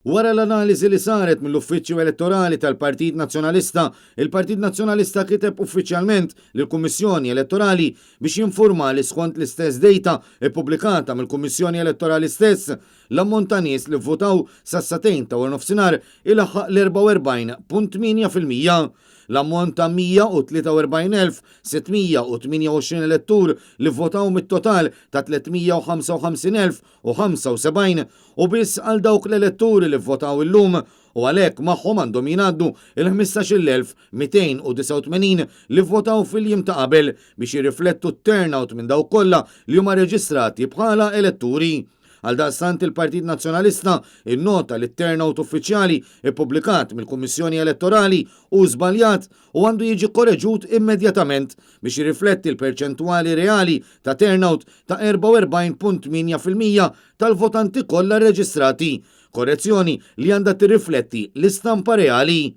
Wara l-analiżi li saret mill-Uffiċċju Elettorali tal-Partit Nazzjonalista, il-Partit Nazzjonalista kiteb uffiċjalment lill-Kummissjoni Elettorali biex jinfurma li skont l-istess dejta ppubblikata mill-Kummissjoni Elettorali stess, l-ammont ta' nies li vvutaw sas-sagħtejn ta' waranofsinhar ilaħħaq l-44.8%. L-ammont ta' 143,628 elettur li vvotaw mit-total ta' 355,075 u biss għal dawk l-eletturi li vvotaw illum u għalhekk magħhom għandhom jingħaddu il-15,289 li vvotaw fil-jiem ta' qabel biex jirriflettu t-turnout minn dawk kollha li huma reġistrati bħala eletturi. Għaldaqstant il-Partit Nazzjonalista innota li t-turnout uffiċjali ippubblikat mill-Kummissjoni Elettorali hu żbaljat u għandu jiġi kkoreġut immedjatament biex jirrifletti l-perċentwali reali ta' turnout ta' 44.8% tal-votanti kollha rreġistrati, korrezzjoni li għandha tirrifletti l-istampa reali.